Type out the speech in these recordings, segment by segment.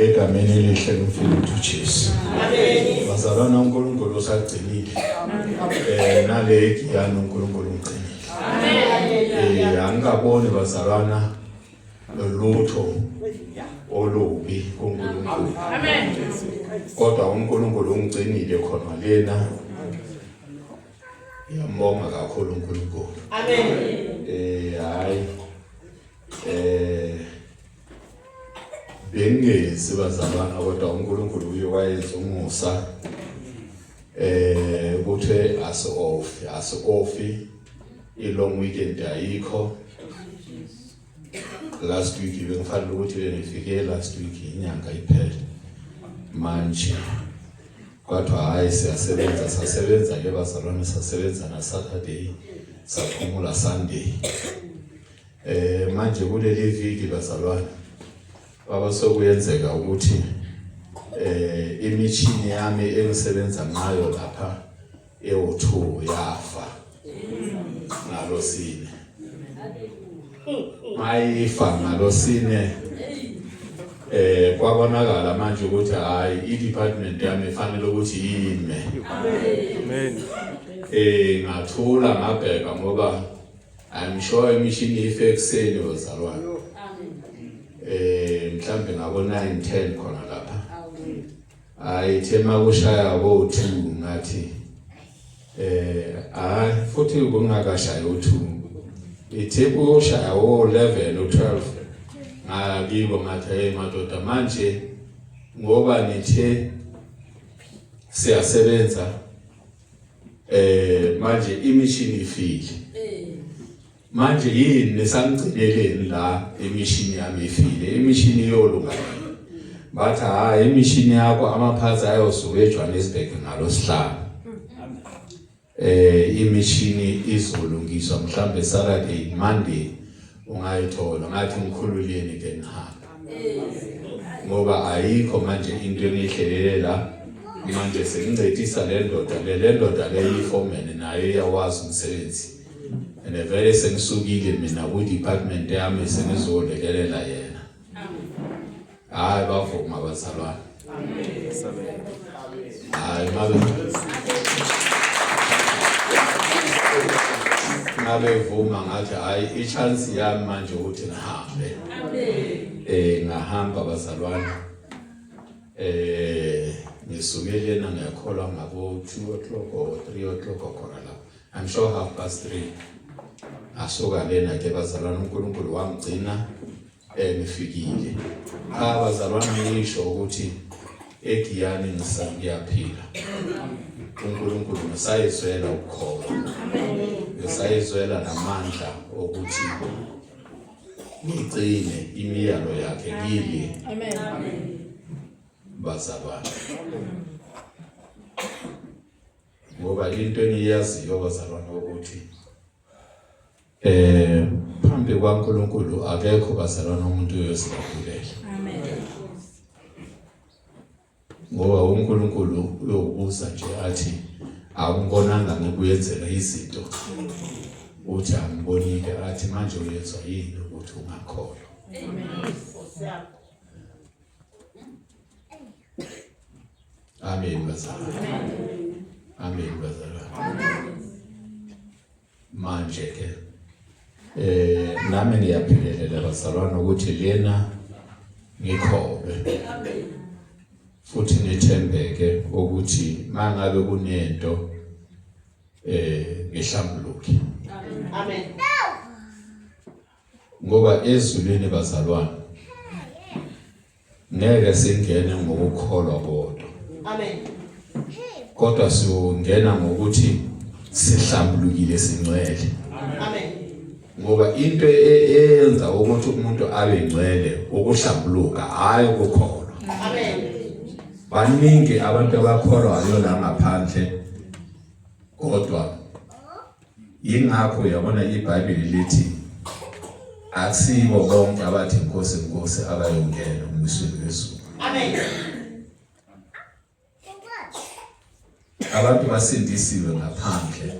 Egameni elihle lomfowethu uJesu. Amen. Bazalwana uNkulunkulu usagcinile. Nale giyani uNkulunkulu ungigcinile. Amen. Angikaboni bazalwana lutho olubi kuNkulunkulu. Amen. Kodwa uNkulunkulu ungigcinile khona lena. Ngiyambonga kakhulu uNkulunkulu. Amen. Hayi. Bengingezi bazalwana kodwa uNkulunkulu uye wayenza umusa. Kuthe asi off i long weekend ayikho. Last week bengifanele ukuthi bengifike last week, inyanga iphele. Manje kwathiwa hayi, siyasebenza. Sasebenza ke bazalwane, sasebenza na Saturday, saphumula Sunday. Manje kuleli viki bazalwane, baba sokuyenzeka ukuthi imishini yami engisebenza ngayo lapha ewu2 yafa ngalosine. Mayifa ngalosine, kwabonakala manje ukuthi hayi, i-department yami ifanele ukuthi ime. Amen. Ngathula ngabheka ngoba I'm sure imishini ife ekuseni bazalwane. Mhlambe ngabo 9 10 khona lapha. Hayi, thema kushaya ko 2, ngathi hayi, futhi kungakashayi u2, ithe kushaya o 11 o 12, ngakibo ngathi, "Hey madoda, manje ngoba nithe siyasebenza, manje imishini ifile, manje yini nisangigcineleni la? Imishini yami ifile, imishini iyolunga." Bathi, "Hayi, imishini yakho ama-parts ayosuka eJohannesburg ngalosihlanu, imishini izolungiswa mhlambe Saturday, Monday ungayithola." Ngathi, "Ngikhululeni ke ngihambe ngoba ayikho manje into enihlelele la. Manje sengincedisa le ndoda le i-foreman, nayo iyawazi umsebenzi and vele sengisukile mina ku-department yami, sengizolekelela yena." Hayi, bavuma abazalwane. Hayi, mabe vuma, ngathi hayi, i-chance yami manje ukuthi ngihambe. Ngahamba bazalwane. Ngisuke lena, ngiyakholwa ngabo 2 o'clock or 3 o'clock khona lapho, I'm sure half past 3 asuka lena ke bazalwane. uNkulunkulu wangigcina, ngifikile. Cha bazalwane, ngisho ukuthi eGiyani ngisakuyaphila. uNkulunkulu ngisayizwela ukukholwa, ngisayizwela namandla okuthi ngigcine imiyalo yakhe kimi. Amen. Bazalwane, ngoba into engiyaziyo bazalwane ukuthi phambi kwaNkulunkulu akekho bazalwane umuntu uyosilamulela. Amen. Ngoba uNkulunkulu uyokubuza nje athi, "Awungibonanga ngikuyenzela izinto?" Uthi, "Angibonile." Athi, "Manje uyezwa yini ukuthi ungakholwa?" Amen. Amen bazalwane, amen bazalwane. Manje ke nami ngiyaphikelela bazalwane ukuthi lena ngikholwe futhi ngithembeke ukuthi mangabe kunento ngihlambuluke. Amen. Ngoba ezulwini bazalwane ngeke singene ngokukholwa kodwa. Amen. Kodwa siyongena ngokuthi sihlambulukile, singcwele. Amen. Ngoba into eyenza ukuthi umuntu abe ngcwele ukuhlambuluka, hayi ukukholwa. Amen. Baningi abantu abakholwayo la ngaphandle, kodwa yingakho uyabona iBhayibheli lithi akusibo bonke abathi, "Nkosi, Nkosi," abayongena umbusweni wezulu. Amen. Abantu basindisiwe ngaphandle,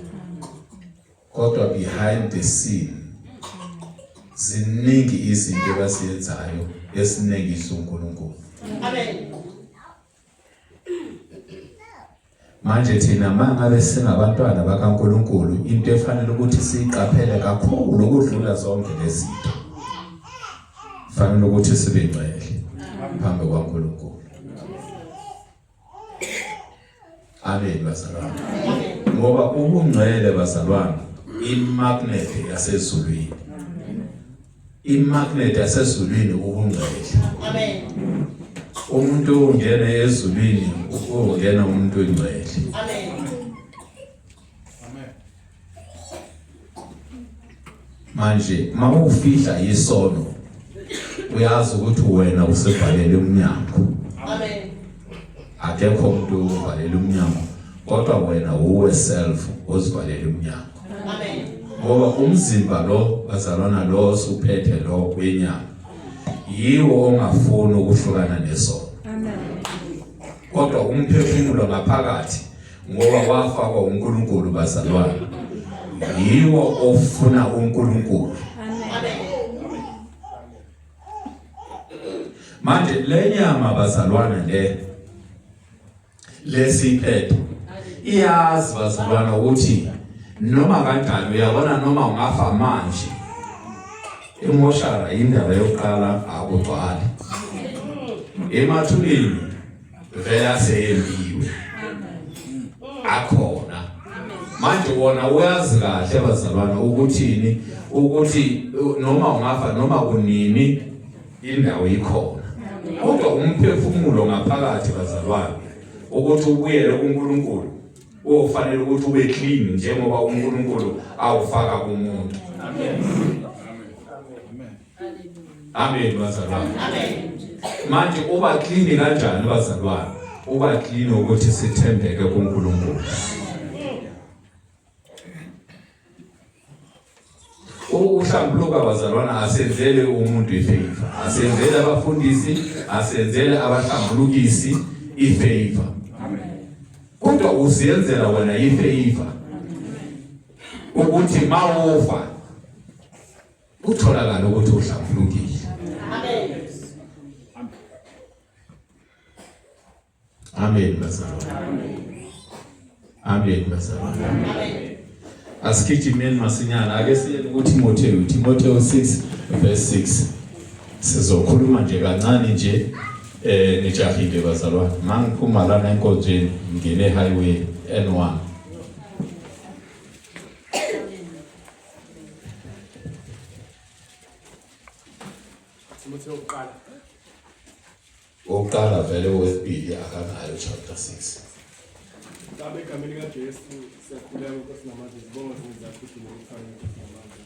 kodwa behind the scene ziningi izinto abaziyenzayo. esinengisa uNkulunkulu. Amen. Manje thina mangabe singabantwana bakaNkulunkulu into efanele ukuthi siyiqaphele kakhulu ukudlula zonke lezi zinto. Fanele ukuthi sibe ngcwele phambi kwaNkulunkulu. Amen bazalwane. Ngoba ubungcwele bazalwane imagnet yasezulwini. Imagnet yasezulwini ubungcwele. Amen. Umuntu ungena ezulwini ungena umuntu ongcwele. Amen. Manje mawufihla isono uyazi ukuthi wena usebhalele umnyango. Amen. Akekho umuntu ovalela umnyango kodwa wena uwe self ozivalela umnyango. Amen. Ngoba umzimba lo bazalwana lo osuphethe lo wenyama yiwo ongafuni ukuhlukana nesono. Amen. Kodwa umphefumulo ngaphakathi ngoba wafakwa uNkulunkulu bazalwane yiwo ofuna uNkulunkulu. Amen. Manje lenyama bazalwane le lesiphethe iyazi bazalwane ukuthi noma kanjani uyabona noma ungafa manje emoshara indaba yokuqala akugcwali emathuneni vele aseyembiwe akhona manje wona uyazi kahle bazalwane ukuthini ukuthi noma ungafa noma kunini indawo ikhona kodwa umphefumulo ngaphakathi bazalwane ukuthi ubuyele kuNkulunkulu uyofanele ukuthi ube clean njengoba uNkulunkulu awufaka kumuntu. Amen. Amen bazalwane. Amen. Manje uba clean kanjani bazalwane? Uba clean ukuthi sithembeke kuNkulunkulu. Ukuhlambuluka bazalwana asenzele umuntu ifavor, asenzele abafundisi, asenzele abahlambulukisi ifavor. Amen. Kodwa usiyenzela wena ifavor ukuthi mawufa kutholakala ukuthi uhlambulukile. Amen. Amen bazalwane. Amen bazalwane. Amen. Asigijimeni masinyana ake siyeni kuTimotheyu, Timotheyu 6 verse 6. Sizokhuluma nje kancane nje nijahile bazalwane. Mangiphuma lana enkonzweni ngene highway N1. Timotheyu wokuqala. Wokuqala vele owesibili akanayo chapter 6. Baba egameni likaJesu siyakhuleka Nkosi namandla sibonga izinto zakho udumo uthando Nkosi namandla.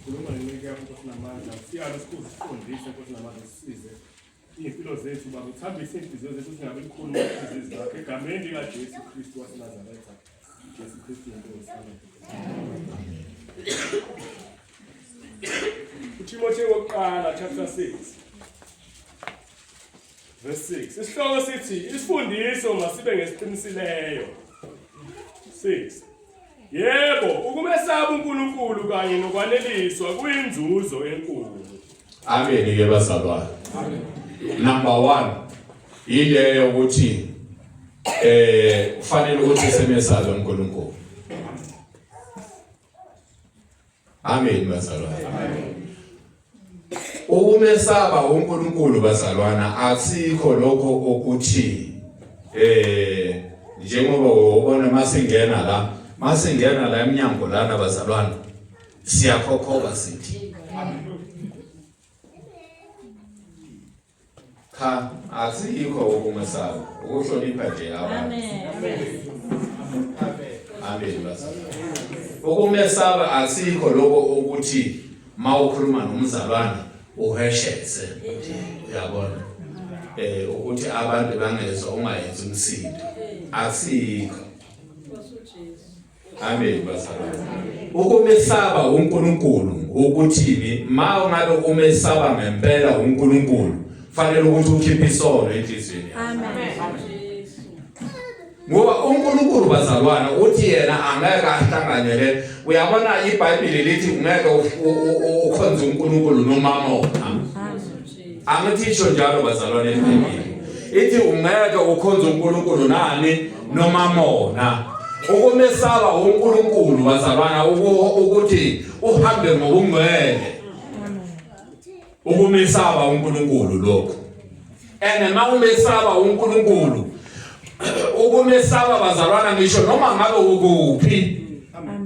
Khuluma nenceku yakho Nkosi namandla. Siyalo sikhuze siqondise Nkosi namandla sisize. Iy'mpilo zethu Baba uthambise iy'nhliziyo zethu singabi lukhuni ngeenhliziyo zakho egameni likaJesu Kristu waseNazaretha. Jesu Kristu inkosi. Amen. Amen. UTimothewu wokuqala chapter 6 Verse 6. Isihloko sithi isifundiso masibe ngesiqinisileyo. 6. Yebo, ukumesaba uNkulunkulu kanye nokwaneliswa kuyinzuzo enkulu. Amen ke bazalwane. Number 1 ile ukuthi kufanele ukuthi simesabe uNkulunkulu. Amen bazalwane. Ukumesaba uNkulunkulu bazalwana asikho lokho ukuthi njengoba ubona masingena la masingena la eminyango lana bazalwana siyakhokhoba sithi Cha, asikho ukumesaba, ukuhlonipha nje abantu. Amen. Amen bazalwane. Ukumesaba asikho lokho ukuthi mawukhuluma nomzalwane uhesheze. Uyabona? Ukuthi abantu bangezwa ungayenzi umsindo. Asikho. Amen bazalwane. Ukumesaba uNkulunkulu ukuthini? Ma ungabe umesaba ngempela uNkulunkulu, fanele ukuthi ukhiphe isono enhliziyweni yakho. Amen. Ngoba uNkulunkulu bazalwana uthi yena angeke ahlanganyele. Uyabona iBhayibheli lithi ungeke ukhonze uNkulunkulu nomamona. Angithi isho njalo bazalwane eBhayibheli. Ithi ungeke ukhonze uNkulunkulu nani nomamona. Ukumesaba uNkulunkulu bazalwana ukuthi uhambe ngobungcwele. Ukumesaba uNkulunkulu lokho. And mawumesaba uNkulunkulu ukumesaba bazalwana ngisho noma ngabe ukuphi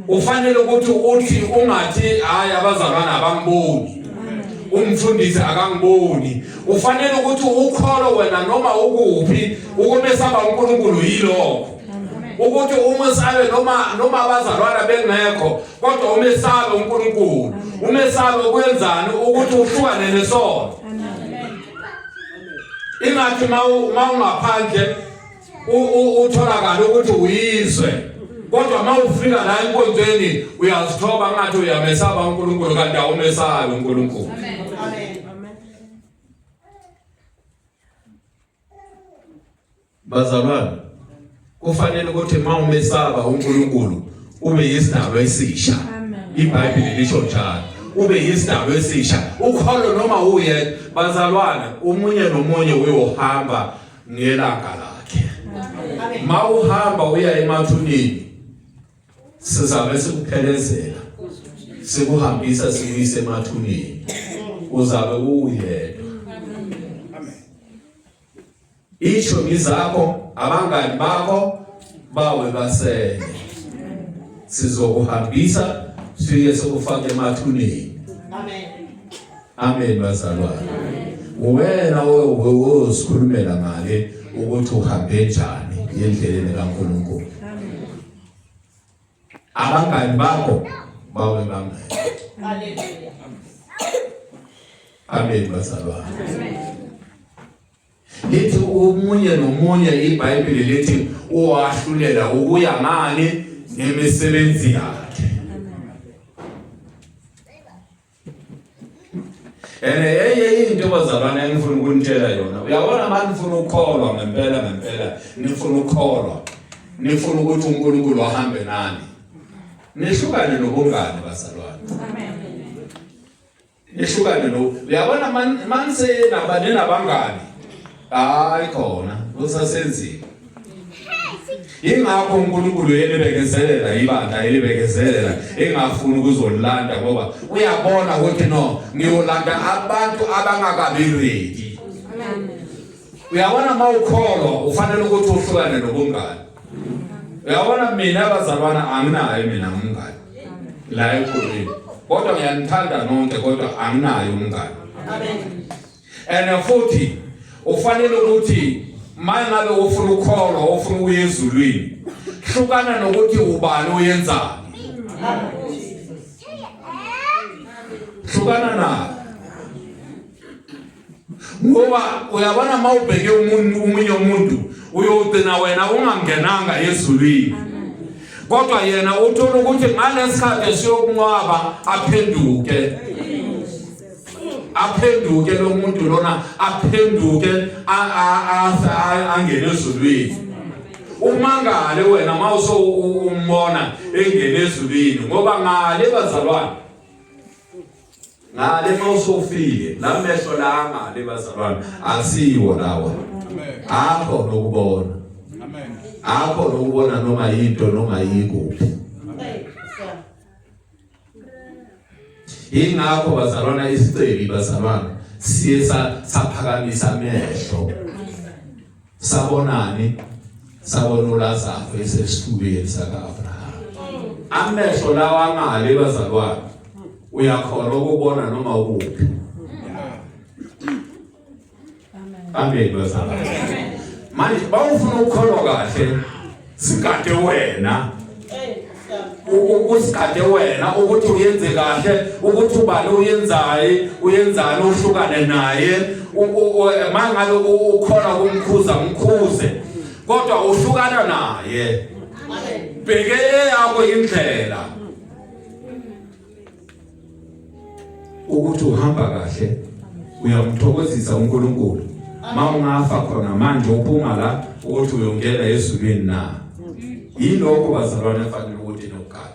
ufanele ukuthi uthi ungathi hayi abazalwana abangiboni umfundisi akangiboni ufanele ukuthi ukholo wena noma ukuphi ukumesaba uNkulunkulu yilokho ukuthi umesabe noma noma abazalwana bengekho kodwa umesabe uNkulunkulu umesabe ukwenzani ukuthi uhlukane nesono ingathi mawungaphandle utholakala ukuthi uyizwe kodwa uma ufika la enkonzweni uyazithoba ngathi uyamesaba uNkulunkulu kanti awumesabi uNkulunkulu. Amen. Bazalwane, kufanele ukuthi uma umesaba uNkulunkulu ube yisidalwa esisha. IBhayibheli lisho njalo. Ube yisidalwa esisha. Ukholo noma uye bazalwane, umunye nomunye uyohamba ngelanga lakhe. Mawuhamba uya emathuneni sizabe sikuphelezela sikuhambisa sikuyise emathuneni uzabe uwuyedwa. Isho ngizakho abangani bakho bawe basele. Sizokuhambisa sifike sokufaka emathuneni. Amen. Amen bazalwane. Wena osikhulumela ngale ukuthi uhambe njani endleleni kaNkulunkulu. Abangani bakho bawe bangani. Hallelujah. Amen bazalwane. Lithi omunye nomunye iBhayibheli lithi uwahlulela ukuya ngani ngemisebenzi yakhe. Ene enye into bazalwane engifuna ukunitshela yona. Uyabona manje nifuna ukukholwa ngempela ngempela, nifuna ukukholwa. Nifuna ukuthi uNkulunkulu ahambe nani. Nihlukane nobungane bazalwane. Amen. Nihlukane no. Uyabona manise nabane nabangani. Hayi khona, kusasenzima. Ingakho uNkulunkulu yelibekezelela ibandla elibekezelela engafuni ukuzolanda ngoba uyabona ukuthi no ngiyolanda abantu abangakabi ready. Uyabona mawukholwa ufanele ukuthi uhlukane nobungani. Uyabona mina abazalwana anginayo mina umngani la ekhulwini. Kodwa ngiyanithanda nonke kodwa anginayo umngani. Amen. And futhi ufanele ukuthi mangabe ufuna ukukholwa ufuna ukuya ezulwini hlukana nokuthi ubani uyenzani. Hlukana nayo. Ngoba uyabona mawubheke umuntu umunye umuntu uyogcina wena ungangenanga ezulwini. Kodwa yena uthola ukuthi ngalesikhathi siyokunqwaba aphenduke. Aphenduke lo muntu lona aphenduke angene ezulwini. Umangale wena mawuso umbona engene ezulwini ngoba ngale bazalwane ngale mawusofike la mehlo la ngale bazalwane asiwo lawa akho lokubona Amen. Akho lokubona noma yinto noma yikuphi. Ingakho bazalwana isicebi bazalwana siye saphakamisa amehlo. Sabonani? Sabona uLazaro esesifubeni saka-Abraham. Amehlo lawa angale bazalwane uyakhona ukubona noma ukuphi. Amen bazalwane. Manje bawufuna ukukholwa kahle sigade wena. Usigade wena ukuthi uyenze kahle ukuthi ubani uyenzayo uyenzani uhlukane naye mangabe ukhona kumkhuza mkhuze kodwa uhlukana naye bheke eyakho indlela ukuthi uhamba kahle uyamthokozisa uNkulunkulu mawungafa khona manje uphuma la ukuthi uyongena ezulwini na yilokho bazalwane fanele ukuthi nokugada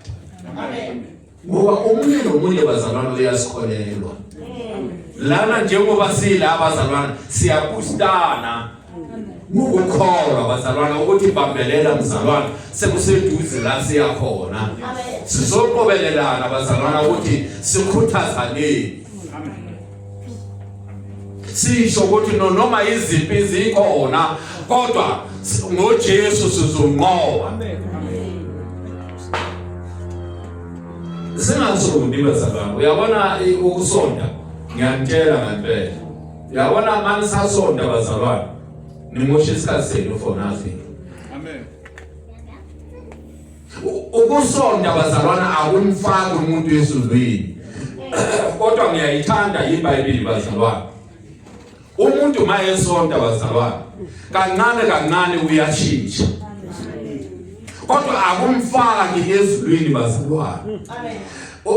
Amen. Ngoba omunye nomunye bazalwane uyasikholelwa. Lana njengoba sila bazalwana siyabustana ngokukholwa bazalwana ukuthi bambelela mzalwana sekuseduze la siyakhona. Sizoqobelelana bazalwana ukuthi sikhuthazaneni. Sisho ukuthi no noma izimpi zikhona kodwa ngoJesu sizonqoba. Singasondi bazalwane. Uyabona ukusonda ngiyantshela ngempela. Uyabona manje sasonda bazalwane. Nimosha isikhathi senu for nothing. Amen. Ukusonda bazalwana akumfaki umuntu ezulwini. Kodwa ngiyayithanda iBhayibheli bazalwane. Umuntu mayesonta bazalwane kancane kancane uyashintsha. Kodwa akumfaki ezulwini bazalwane. Amen.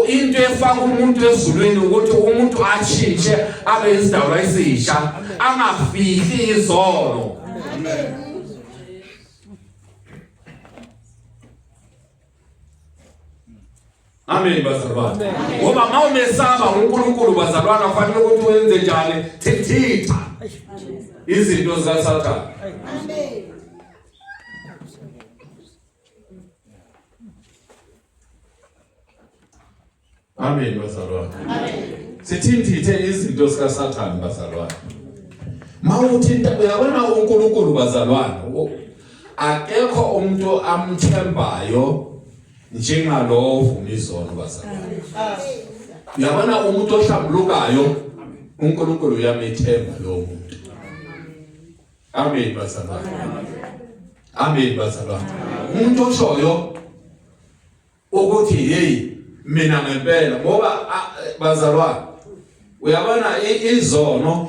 Into efaka umuntu ezulwini ukuthi umuntu ashintshe abe isidalwa esisha angafihli izono. Amen. Amen bazalwane. Ngoba mawumesaba uNkulunkulu bazalwana kufanele ukuthi wenze njani? Thintitha izinto zikaSathane. Amen. Amen bazalwane. Amen. Sithintithe izinto zikaSathane bazalwane. Mawuthinta uyabona uNkulunkulu bazalwane akekho umuntu amthembayo njengalowo ovuma izono bazalwane. Uyabona umuntu ohlambulukayo uNkulunkulu uyamethemba lowo muntu. Amen bazalwane. Amen bazalwane. Umuntu oshoyo ukuthi hey mina ngempela ngoba bazalwane uyabona izono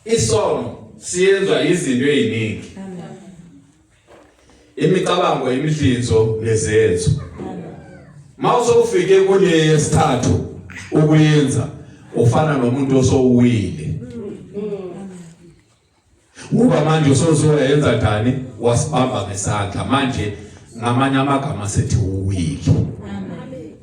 isono siyenzwa izinto eziningi. Imicabango, imihlinzo nezenzo. Mawusofike kule yesithathu ukuyenza ufana nomuntu osowile. Ngoba manje usozoyenza njani wasibamba ngesandla manje ngamanye amagama sethi uwile.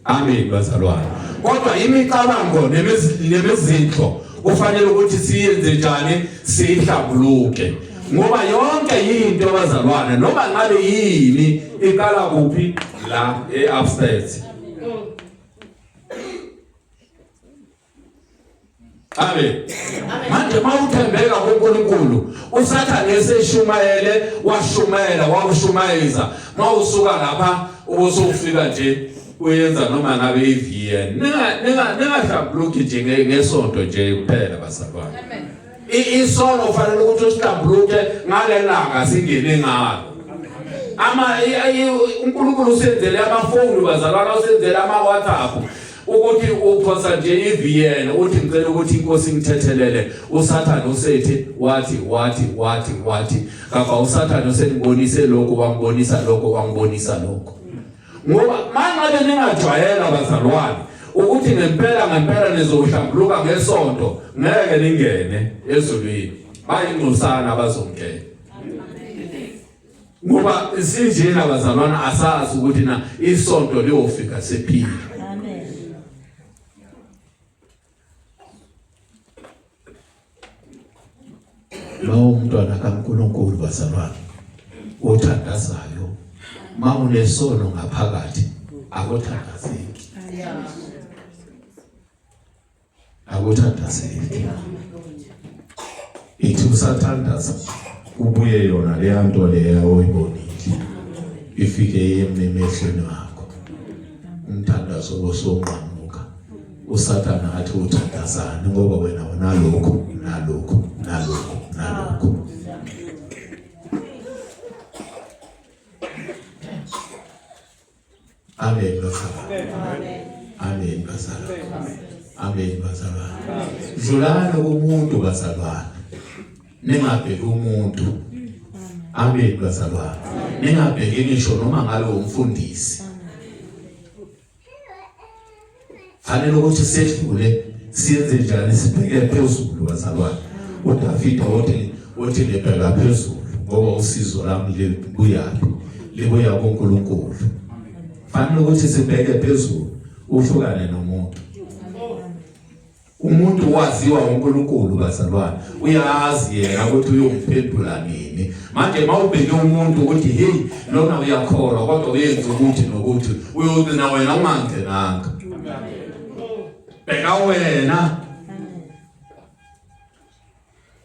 Amen bazalwane. Kodwa imicabango nemizindlo kufanele ukuthi siyenze njani sihlambuluke. Ngoba yonke into bazalwane noma ngabe yini iqala kuphi la e-upstairs. Amen. Manje mawuthembeka kuNkulunkulu, uSathane eseshumayele, washumayela, wakushumayeza. Mawusuka lapha ubusufika nje uyenza noma ngabe iVN. Ninga ninga ningahlambuluki nje ngesonto nje kuphela bazalwane. Amen. Isono ufanele ukuthi usihlambuluke ngalelanga singene ngalo. Ama uNkulunkulu usenzele amafoni bazalwane, usenzele ama WhatsApp. Ukuthi uphosa nje iVN uthi ngicela ukuthi inkosi ingithethelele uSathane usethi wathi wathi wathi wathi kapa uSathane usengibonise lokho wangibonisa lokho wangibonisa lokho. Ngoba mangabe ningajwayela bazalwane ukuthi ngempela ngempela nizohlambuluka ngesonto ngeke ningene ezulwini bayingcosana abazongena. Ngoba sinjena bazalwana asazi ukuthi na isonto liyofika sephila. Amen. Lo umntwana kaNkuluNkulu bazalwane othandazayo mawunesono ngaphakathi akuthandazeki. Akuthandazeki. Ithi usathandaza kubuye yona leya nto leya oyibonile ifike yeme emehlweni wakho umthandazo bosonqamuka uSathana athi uthandazani ngoba wena unalokhu nalokhu nalokhu nalokhu. Amen bazalwane. Amen bazalwane. Amen bazalwane. Dlulani kumuntu bazalwane. Ningabheki umuntu. Amen bazalwane. Ningabheki ngisho noma ngabe umfundisi. Fanele ukuthi sedlule siyenze njani sibheke phezulu bazalwane. uDavide uthi ngibheka phezulu ngoba usizo lami libuyaphi? Libuya kuNkulunkulu. Fanele ukuthi sibheke phezulu uhlukane nomuntu. Umuntu waziwa uNkulunkulu bazalwane, uyazi yena ukuthi uyomphendula nini. Manje mawubheke umuntu ukuthi hey lona uyakholwa kodwa uyenza ukuthi nokuthi uyogcina wena ungangenanga. Bheka wena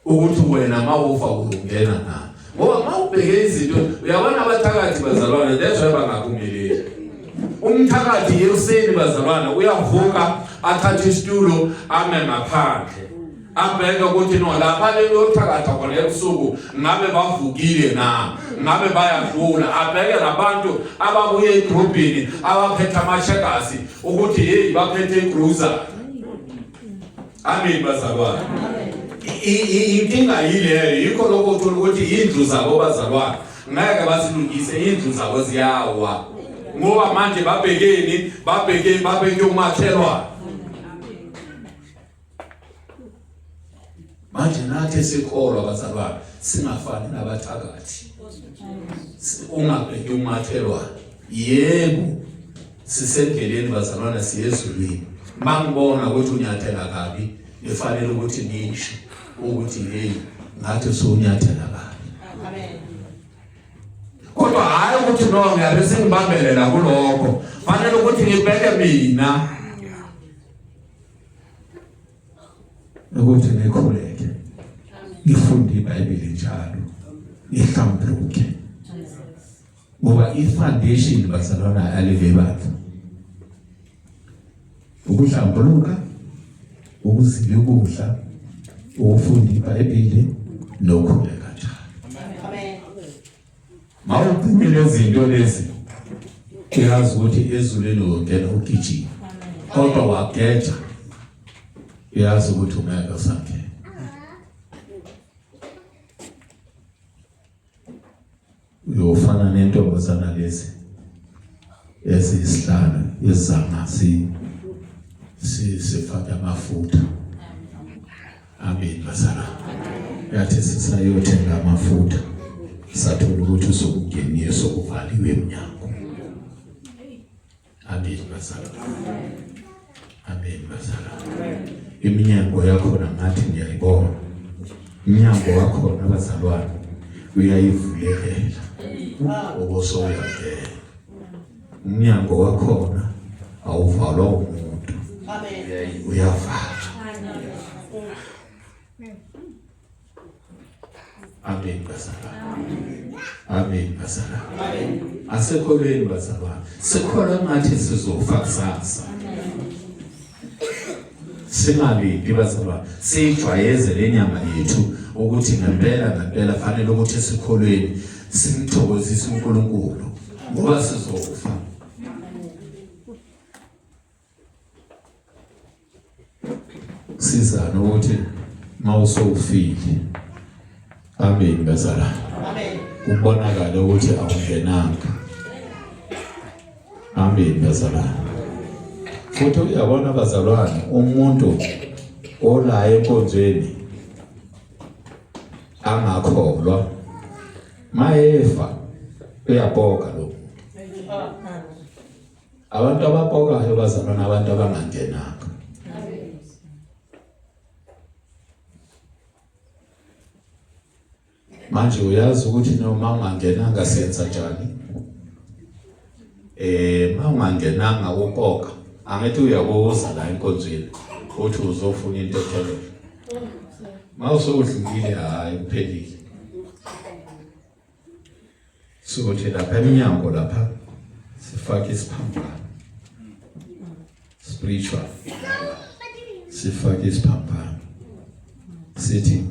ukuthi wena mawufa uzongena na. Ngoba mawubheke izinto uyabona abathakathi bazalwane that's why bangaphumeleli. Umthakathi ekuseni bazalwane uyavuka athathe isitulo ame ngaphandle. Abheke ukuthi no lapha leyothakatha khona ebusuku ngabe bavukile na ngabe bayadlula abheke nabantu ababuye edrobheni abaphethe amashekasi ukuthi hey baphethe igruza Amen bazalwane. Inkinga yileyo yikho lokho uthola ukuthi indlu zabo bazalwane ngeke bazilungise indlu zabo ziyawa ngoba manje babhekeni babheke babheke umakhelwane. Manje nathi sikholwa bazalwane singafani nabathakathi. Ungabheki umakhelwane. Yebo sisendleleni bazalwana siye ezulwini mangibona ukuthi unyathela kabi nifanele ukuthi nisho ukuthi hey ngathi usunyathela kabi amen kodwa hayi ukuthi no ngiyabe sengibambelela kulokho fanele ukuthi ngibheke mina ukuthi ngikhuleke ngifunde iBhayibheli njalo ngihlambuluke ngoba i-foundation bazalwana aleve bandla ukuhlambuluka ukuzila ukudla ukufunda iBhayibheli nokukhuleka njalo amen mawugcine lezi zinto lezi uyazi ukuthi ezulwini uyongena ugijima kodwa wageja uyazi ukuthi ungeke usangena uyofana nentombazana lezi eziyisihlanu ezama si sifake amafutha amen bazala yathi sisayothenga amafutha sathola ukuthi usokungeniye sokuvaliwe emnyango Amen bazalwane. Amen bazalwane. Iminyango yakhona ngathi ngiyayibona. Iminyango wakhona bazalwane uyayivulekela. Ubuso uyangena. Umnyango wakhona awuvalwa umuntu. Amen. Uyavalwa. Amen bazalwane. Amen bazalwane. Asekholweni bazalwane. Sikholwa ngathi sizofa kusasa. Singalindi bazalwane. Sijwayeze lenyama yethu ukuthi ngempela ngempela fanele ukuthi sikholweni simthokozise uNkulunkulu ngoba sizofa. Sizana ukuthi mawusowufile. Amen bazalwane. Amen. Kubonakala ukuthi awungenanga. Amen bazalwane. Futhi uyabona bazalwane umuntu ola enkonzweni angakholwa mayefa uyapoka lo Abantu abapokayo bazalwana abantu abangangenanga. Manje uyazi ukuthi noma ungangenanga senza njani? Eh uma ungangenanga upoka angithi uyakuza la enkonzweni uthi uzofuna into ethelele. Mawusudlulile hayi kuphelile. Sokuthi lapha eminyango lapha sifake isiphambano spiritual sifake isiphambano sithi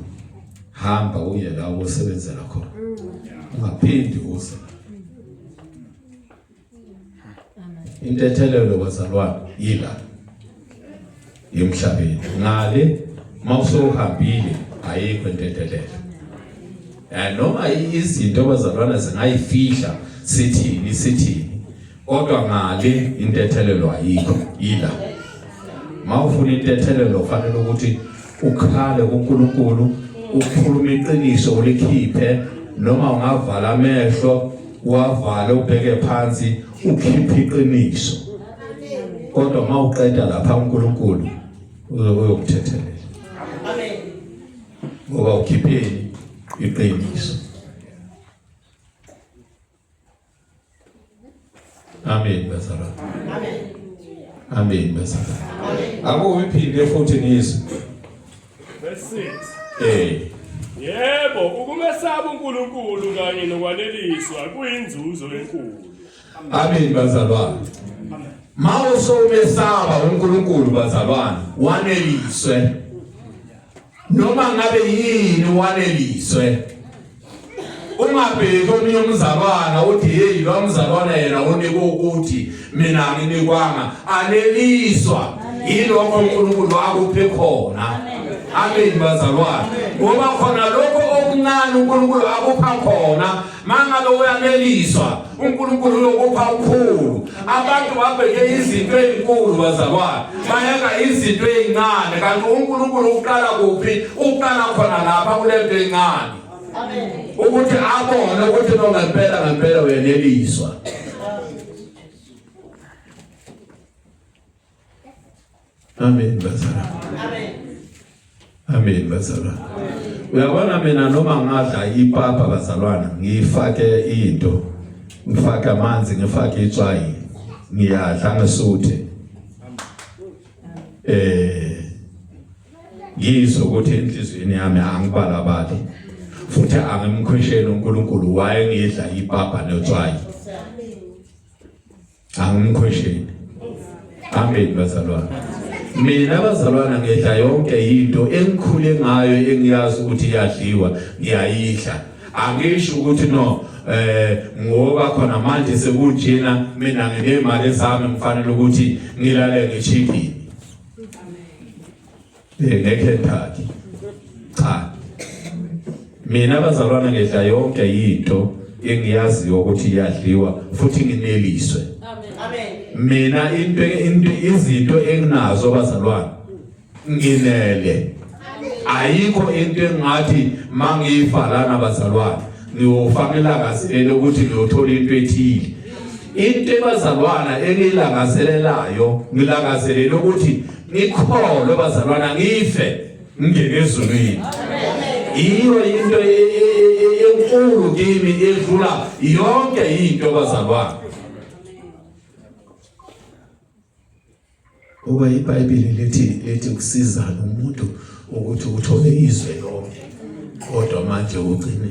hamba uye la usebenzela khona ungaphindi uze Intethelelo bazalwane yila emhlabeni ngale mawusohambile ayikho intethelelo. Noma izinto bazalwane zingayifihla sithini sithini kodwa ngale intethelelo ayikho yila. Mawufuna intethelelo ufanele ukuthi ukhale kuNkulunkulu ukhulume iqiniso ulikhiphe noma ungavala amehlo wavale ubheke phansi ukhiphe iqiniso kodwa mawuqeda lapha uNkulunkulu. Uyokuthethelela. Amen. Ngoba ukhipheni iqiniso. Amen bazalwane. Amen. Amen bazalwane. Akuyiphinde futhi ngizwe. Verse 6. Eh. Yebo, ukumesaba uNkulunkulu kanye nokwaneliswa kuyinzuzo enkulu. Amen bazalwane. Mawusomesaba uNkulunkulu bazalwane, waneliswe. Noma ngabe yini waneliswe. Ungabheki omunye umzalwana uthi hey lo mzalwana yena unikwe ukuthi mina anginikwanga. Aneliswa yilokho uNkulunkulu akuphe khona. Amen bazalwane. Ngoba khona lokho okuncane uNkulunkulu akupha khona mangabe uyaneliswa uNkulunkulu uyokupha okukhulu. Abantu babheke izinto ezinkulu bazalwane, bayeka izinto ezincane kanti uNkulunkulu uqala kuphi? Uqala khona lapha kulento encane. Amen. Ukuthi abone ukuthi no ngempela ngempela uyeneliswa. Amen bazalwane. Amen. Amen bazalwane. Uyabona mina noma ngadla ipapa bazalwana ngifake into ngifake amanzi ngifake itswayi ngiyadla ngisuthe. Eh ngizwe ukuthi enhliziyweni yami angibalabali futhi angimkhwesheli uNkulunkulu wayengidla ipapa netswayi. Angimkhwesheli. Amen bazalwane. Mina bazalwana ngidla yonke into engikhule ngayo engiyazi ukuthi iyadliwa ngiyayidla. Angisho ukuthi no ngoba khona manje sekunjena mina nginemali zami ngifanele ukuthi ngilale ngechicken. NgeKentucky. Cha. Mina bazalwana ngidla yonke into engiyaziyo ukuthi iyadliwa futhi ngineliswe. Amen. Mina into izinto enginazo bazalwana nginele. Ayikho into engathi mangifa lana bazalwana ngiyofaka ilangazelelo ukuthi ngiyothola into ethile. Into ebazalwana engilangazelelayo ngilangazelela ukuthi ngikholwe bazalwana ngife ngingene ezulwini. Iyo into enkulu kimi edlula yonke into bazalwana. Ngoba iBhayibheli lithi kusizana umuntu ukuthi uthole izwe lonke kodwa manje ugcine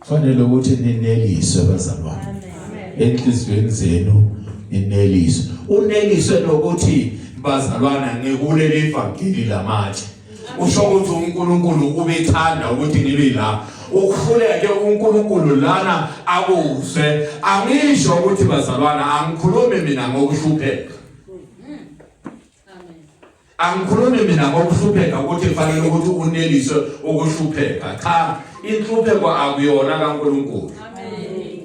fanele ukuthi nineliswe bazalwane enhliziyweni zenu nineliswe uneliswe nokuthi bazalwana ngikuleli ivangeli lamatshe usho ukuthi uNkulunkulu ubethanda ukuthi ngibe la ukhuleke uNkulunkulu lana akuzwe angisho ukuthi bazalwana angikhulumi mina ngokuhlupheka Angikhulumi mina ngokuhlupheka ukuthi kufanele ukuthi uneliswe ukuhlupheka. Cha, inhlupheko akuyona kaNkulunkulu. Amen.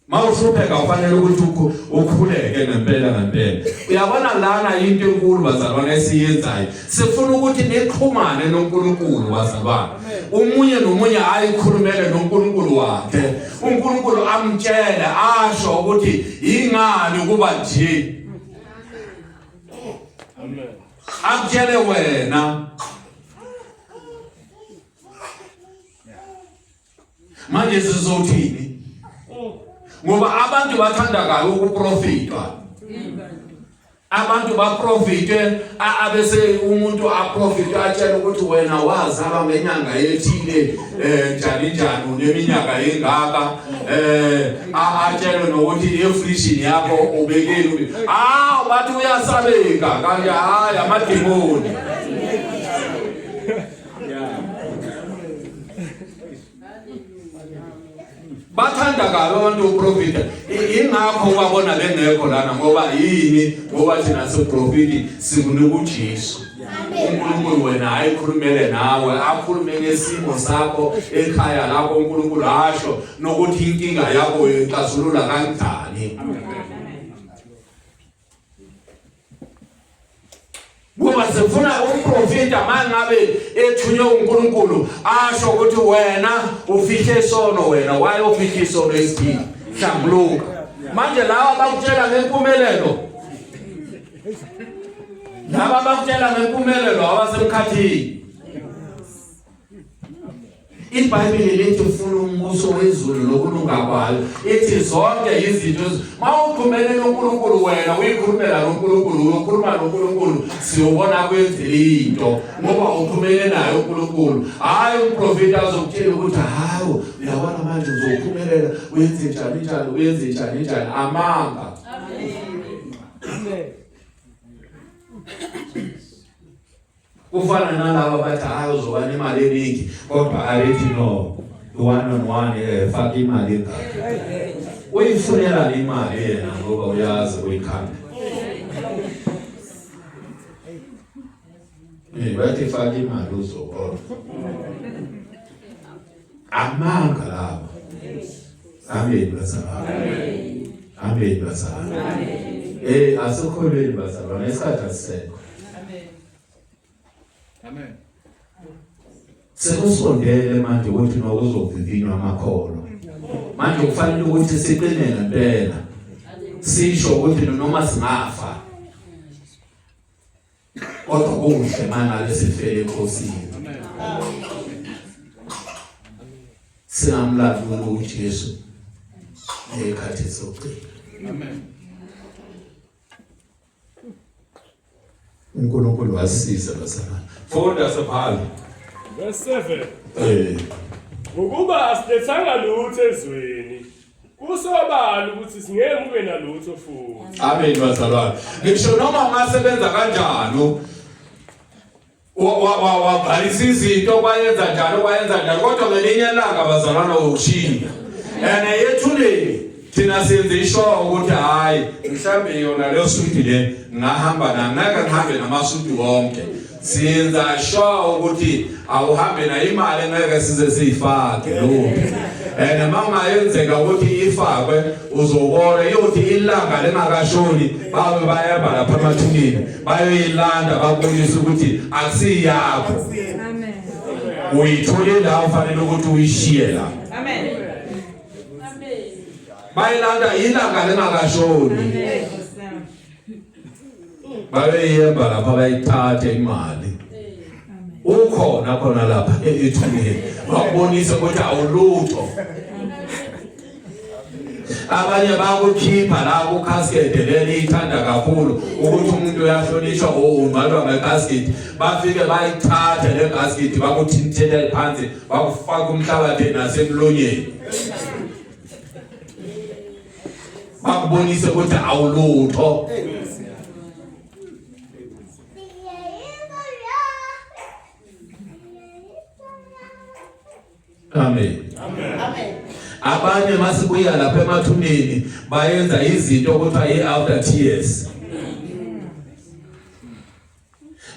Mawuhlupheka ufanele ukuthi ukhuleke ngempela ngempela. Uyabona lana into enkulu bazalwane esiyenzayo. Sifuna ukuthi nixhumane noNkulunkulu bazalwane. Umunye nomunye ayikhulumele noNkulunkulu wakhe. uNkulunkulu amtshele asho ukuthi ingani kuba nje. Amen. Akutshele wena. Manje sizothini? Ngoba abantu bathanda kabi ukuprofitwa. Abantu baprofite abese umuntu aprofite atshela ukuthi wena wazalwa ngenyanga ethile njani njani uneminyaka engaka atshelwe nokuthi efrijini yakho ubekeni bathi uyasabeka kanti hayi amademoni. Bathanda kabi abantu uprofita ingakho ubabona bengekho lana ngoba yini ngoba thina siprofiti sikunika uJesu. uNkulunkulu wena ayikhulumele nawe akhulume ngesimo sakho ekhaya lakho uNkulunkulu asho nokuthi inkinga yakho uyixazulula kanjani. Kuwo Ngoba sifuna umprofita mangabe ethunywe uNkulunkulu asho ukuthi wena ufihle isono wena waye ufihle isono esithile hlambuluka. Manje lawa bakutshela ngempumelelo laba bakutshela ngempumelelo abasemkhathini. IBhayibheli lithi ufuna umbuso wezulu nokulunga kwayo. Ithi zonke izinto mawuxhumene noNkulunkulu wena uyikhulumela noNkulunkulu uyokhuluma noNkulunkulu siyobona kwenzela into ngoba uxhumene naye uNkulunkulu. Hayi umprofeti azokutshela ukuthi hawu uyabona manje uzophumelela uyenze njani njani uyenze njani njani amanga. Amen. Kufana nalaba bathi hayi uzoba nemali eningi kodwa ayithi no one on one eh faka imali engaka. Uyifunela imali yena ngoba uyazi uyikhanda. Eh bathi faka imali uzobona. Amanga lawo. Amen bazalwane. Amen bazalwane. Eh asikholweni bazalwane isikhathi asisekho. Amen. Amen. Sekusondele manje ukuthi nokuzovivinywa amakholwa. Manje kufanele ukuthi siqine ngempela. Sisho ukuthi noma singafa kodwa kuhle mangabe sifele eNkosini. Singamlanduli uJesu ngekhathi sokugcina. Amen. uNkulunkulu wasisiza bazalwane. Funda sibhale. Verse 7. Eh. Ngokuba asilethanga lutho ezweni. Kusobala ukuthi singeke ube nalutho futhi. Amen bazalwane. Ngisho noma ungasebenza kanjani wabhalisa izinto kwayenza njalo kwayenza njalo kodwa ngelinye ilanga bazalwane uyokushiya. And ethuneni thina senze isho ukuthi hayi mhlambe yona leyo suti le ngahamba na ngeke ngihambe namasuti wonke. Siyenza sure ukuthi awuhambe nayo imali ngeke size siyifake lutho. And uma ungayenzeka ukuthi ifakwe uzobona iyothi ilanga lingakashoni babe bayeba lapha emathuneni bayoyilanda bakubonise ukuthi akusiyakho. Amen. Uyithole la ufanele ukuthi uyishiye la. Amen. Bayilanda ilanga lingakashoni. Amen. Babeyemba lapha bayithathe imali. Ukhona khona lapha ethuneni bakubonise ukuthi awulutho. Abanye bakukhipha la ku casket leli ithanda kakhulu ukuthi umuntu uyahlonishwa ungcwatshwa ngecasket bafike bayithathe le casket bakuthintele phansi bakufaka umhlabathi nasemlonyeni bakubonise ukuthi awulutho. Amen. Amen. Abanye masibuya lapha emathuneni bayenza izinto okuthiwa i-after tears.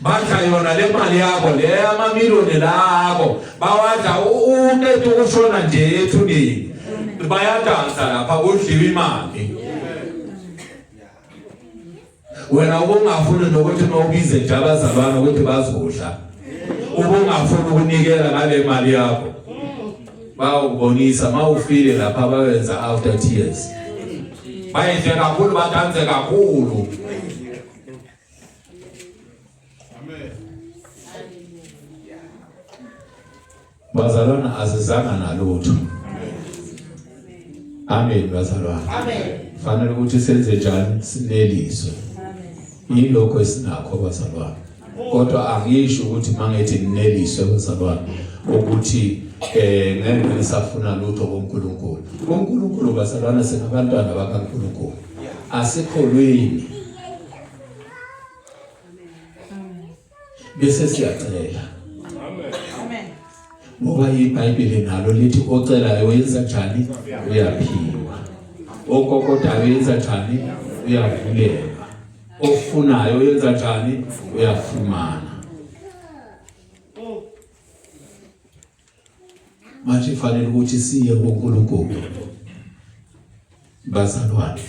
Badla yona le mali yakho le amamiliyoni lakho bawadla uqeda ukushona nje ethuneni. Bayadansa lapha kudliwa imali. Wena ubungafuni nokuthi mawubize nje abazalwane ukuthi bazodla. Ubungafuni ukunikela ngale mali yakho. Bawubonisa mawufile lapha bawenza after tears. Bayidle kakhulu badanse kakhulu. Amen. Bazalwana azizanga nalutho. Amen bazalwana. Amen. Fanele ukuthi senze njani sineliswe. Yilokho esinakho bazalwane. Kodwa angisho ukuthi mangithi nineliswe bazalwane ukuthi eh ngeke nisafuna lutho kuNkulunkulu. UNkulunkulu bazalwana singabantwana bakaNkulunkulu. Asikholweni. Bese siyacela. Amen. Amen. Ngoba iBhayibheli nalo lithi ocelayo uyenza njani uyaphiwa. Okokodayo uyenza njani uyavulelwa. Ofunayo uyenza njani uyafumana. Manje fanele ukuthi siye kuNkulunkulu. Bazalwane.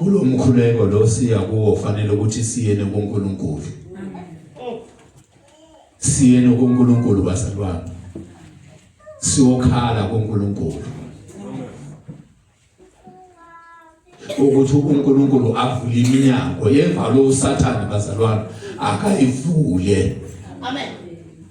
Kulomkhuleko lo siya kuwo fanele ukuthi siyene kuNkulunkulu. Siyene kuNkulunkulu bazalwane. Siyokhala kuNkulunkulu. Ukuthi uNkulunkulu avule iminyango evalo uSathane bazalwane akayivule. Amen.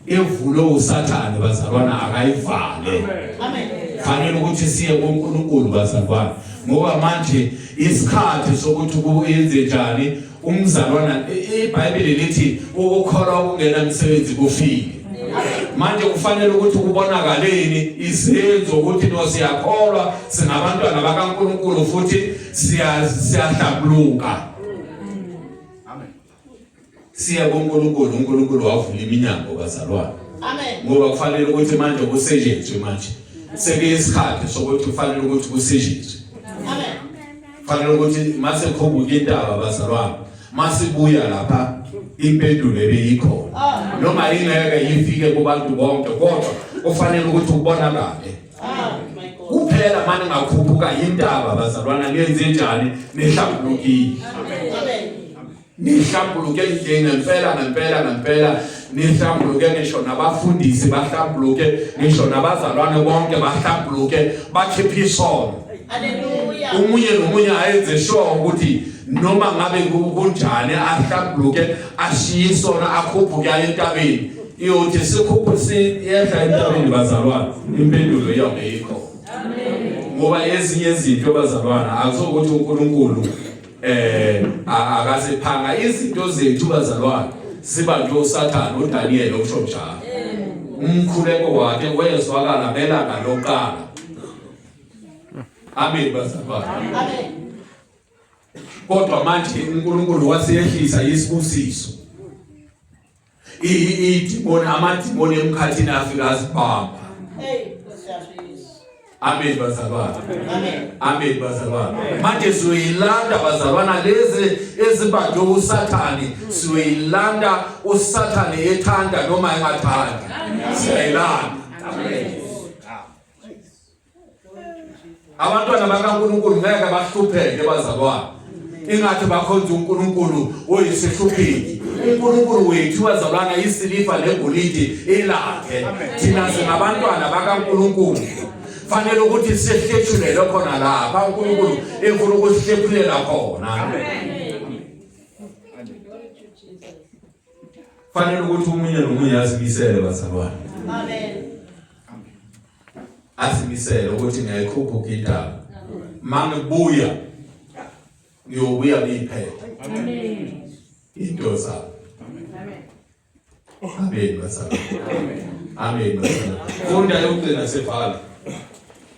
Evule uSathane bazalwana akayivale. Amen. Fanele ukuthi siye kuNkulunkulu bazalwane ngoba manje isikhathi sokuthi kuyenze njani umzalwana iBhayibheli lithi ukukholwa okungena msebenzi kufile. Manje kufanele ukuthi kubonakaleni izenzo ukuthi no siyakholwa singabantwana bakaNkulunkulu futhi siyahlambuluka. Siya kuNkulunkulu, uNkulunkulu wavula iminyango bazalwane. Amen. Ngoba kufanele ukuthi manje kusetshenzwe manje. Sekuyisikhathi sokuthi kufanele ukuthi kusetshenzwe. Amen. Kufanele ukuthi mase khumbuka intaba bazalwane, masibuya lapha impendulo ebeyikhona. Ah. Noma ingeke ifike kubantu bonke kodwa kufanele ukuthi kubonakale. Ah, my God. Kuphela manje ngakhuphuka intaba bazalwana nenze njani nihlambulukile. Amen. Nihlambuluke nje ngempela ngempela ngempela nihlambuluke ngisho nabafundisi bahlambuluke ngisho nabazalwane bonke bahlambuluke bakhiphe isono. Hallelujah. Omunye nomunye ayenze sure ukuthi noma ngabe kunjani ahlambuluke ashiye isono akhuphuke aye entabeni. Iyothi sikhuphu siyehla entabeni bazalwane impendulo iyobe ikho. Amen. Ngoba ezinye izinto bazalwana akusokuthi uNkulunkulu akasiphanga izinto zethu bazalwane sibanjwe uSathane uDaniel usho njalo. Umkhuleko wakhe wezwakala ngelanga lokuqala. Amen bazalwane. Amen. Kodwa manje uNkulunkulu waseyehlisa isibusiso. Idimoni amadimoni emkhathini afika azibamba. Hey, Nkosi yami. Amen bazalwane. Amen. Amen bazalwane. Manje siyoyilanda bazalwana lezi ezibanjwe uSathane, siyoyilanda uSathane ethanda noma engathandi. Siyayilanda. Amen. Abantwana bakaNkulunkulu ngeke bahlupheke bazalwane. Ingathi bakhonza uNkulunkulu oyisihlupheki. uNkulunkulu wethu bazalwana isilifa negolide elakhe. Thina singabantwana bakaNkulunkulu. Fanele ukuthi sihlephulele khona lapha uNkulunkulu efuna ukusihlephulela khona. Fanele ukuthi omunye nomunye azimisele bazalwane. Amen. Azimisele ukuthi ngiyayikhuphuka intaba. Mangibuya ngiyobuya ngiyiphethe. Amen. Into zami. Amen. Amen bazalwane. Amen bazalwane. Funda yokugcina sevala.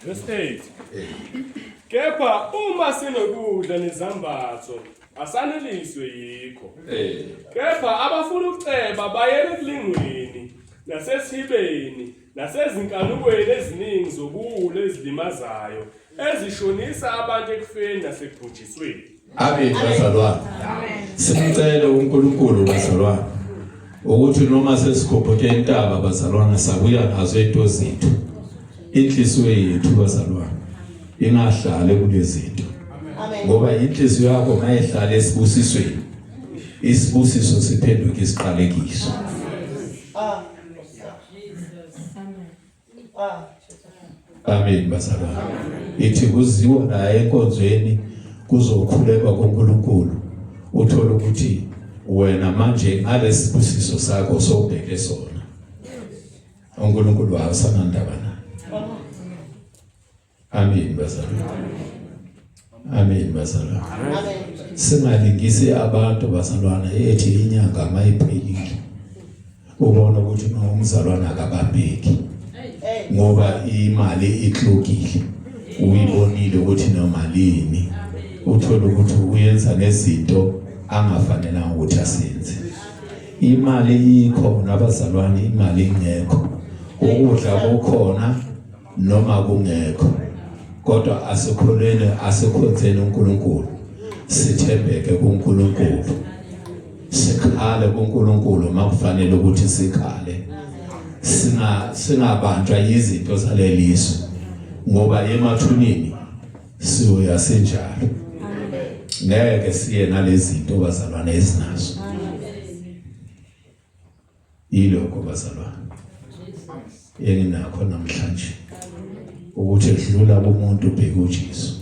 Verse 8. Kepha uma sinokudla nezambatho asaneliswe yikho. Kepha abafuna ukuceba bayele ekulingweni nasesihibeni nasezinkanukweni eziningi zobuwula ezilimazayo ezishonisa abantu ekufeni nasekubhujisweni. Amen bazalwane. Simcele uNkulunkulu bazalwane ukuthi noma sesikhuphuke intaba bazalwane sabuya nazo into zethu. Inhliziyo yethu bazalwane ingahlali kulezi zinto. Amen. Ngoba inhliziyo yakho mayihlala esibusisweni. Isibusiso siphenduka isiqalekiso. Ah. Ah. Amen bazalwane. Ithi kuziwa la enkonzweni kuzokhulekwa kuNkulunkulu. Uthola ukuthi wena manje ngalesibusiso sakho sowubheke sona. uNkulunkulu awusanandaba naye. Amen bazalwane. Amen bazalwane. Amen. Singalingisi abantu bazalwane ethi inyanga mayiphelile. Ubona ukuthi uma umzalwane akabambeki. Hey. Ngoba imali iklokile. Uyibonile ukuthi nomalini. Uthola ukuthi uyenza nezinto angafanelanga ukuthi asenze. Imali ikhona abazalwane, imali ingekho. Ukudla kukhona noma kungekho. Kodwa asikholweni asikhonzeni uNkulunkulu. Sithembeke kuNkulunkulu. Sikhale kuNkulunkulu makufanele ukuthi sikhale. Singabanjwa izinto zalelizwe ngoba emathuneni siyoya sinjalo. Ngeke siye nalezinto bazalwane ezinazo. Yilokho bazalwane enginakho namhlanje ukuthi edlula kumuntu ubheke uJesu.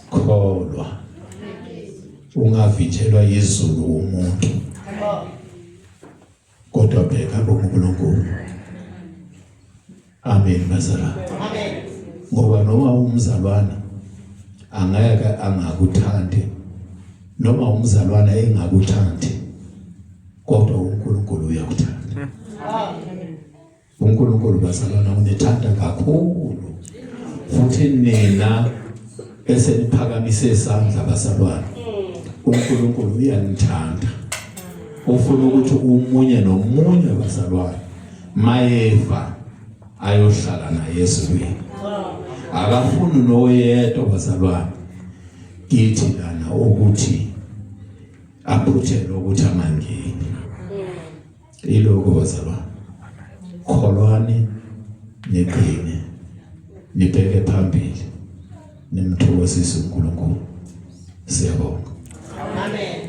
Kholwa. Ungavinjelwa izulu umuntu. Kodwa bheka kuNkulunkulu. Amen bazalwane. Amen. Ngoba noma umzalwana angeke angakuthandi noma umzalwana engakuthandi kodwa uNkulunkulu uyakuthanda. Amen. uNkulunkulu bazalwana unithanda kakhulu futhi nina eseniphakamise isandla bazalwana uNkulunkulu uyanithanda ufuna ukuthi umunye nomunye bazalwane mayefa ayohlala naye ezulwini akafuni noyedwa bazalwane kithi lana ukuthi aphuthelwe ukuthi angangeni Iloko bazalwane. Kholwani niqine. Nibheke phambili. Nimthokozise uNkulunkulu. Siyabonga. Amen.